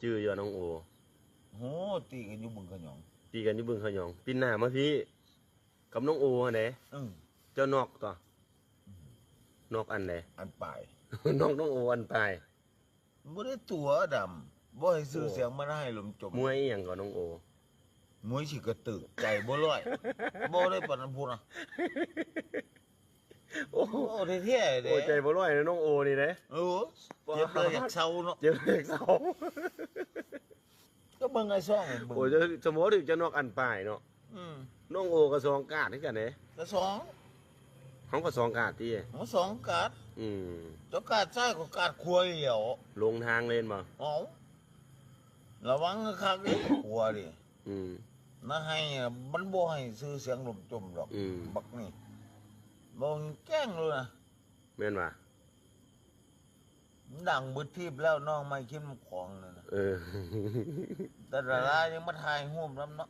ຈື່ຢູ່ນ້ອງໂອ? ໂຫ ຕີກັນຢູ່ບຶງຂະຫຍອງ ຕີກັນຢູ່ບຶງຂະຫຍອງ. ປີໜ້າມາພີ້ ກັບນ້ອງໂອຫັ້ນເດ້. ເອີ ເຈົ້ານອກຕົວະ ອືມ ນອກອັນໃດ? ອັນປາຍ ນອກນ້ອງໂອອັນປາຍ. ບໍ່ໄດ້ຕົວະດຳ ບໍ່ໃຫ້ຊື່ສຽງມັນໃຫ້ລົມຈົມ. ມວຍອີ່ຫຍັງກໍນ້ອງໂອ? ມວຍຂີ້ກະຕືກ ໃຈບໍ່ລອຍ ບໍ່ໄດ້ປານນັ້ນພຸ້ນນະ. ໂອ້ ໂອ້ ແທ້ໆເດ້ ໂອ້ ໃຈບໍ່ລອຍນະນ້ອງໂອນີ້ເດ້. ເອີ ເຈັບແລ້ວຢາກເຊົາເນາະ ເຈັບແລ້ວຢາກເຊົາ. ກໍເບິ່ງໄອ້ຊ່ອງເບິ່ງ. ໂອ້ ສະໝໍຖືກຈະນອກອັນປາຍເນາະ. ອືມ ນ້ອງໂອກໍສອງກາດຄືກັນເດ້. ກໍສອງ ເຮົາກໍສອງກາດຕິ ເຮົາສອງກາດ. ອືມ ເຈົ້າກາດຊ້າຍ ຂ້ອຍກາດຂວາຢູ່ແລ້ວ ລົງທາງເລີຍແມ່ນບໍ່? ເອົ້າ ລະວັງຄັກເດ້ ຂວາເດ້. ອືມ ນາໄຮມັນບໍ່ໃຫ້ຊື່ສຽງລົມຈົມດອກ. ອືມ ບັກນີ້ ບໍ່ແກ້ງເລີຍນະ. ແມ່ນຫວາ? ມັນດັງເບິດທີບແລ້ວ ນ້ອງໄມ້ຄິມຂອງນັ້ນນະ. ເອີ ແຕ່ດາລາຍັງມາຖ່າຍຮູບນຳເນາະ.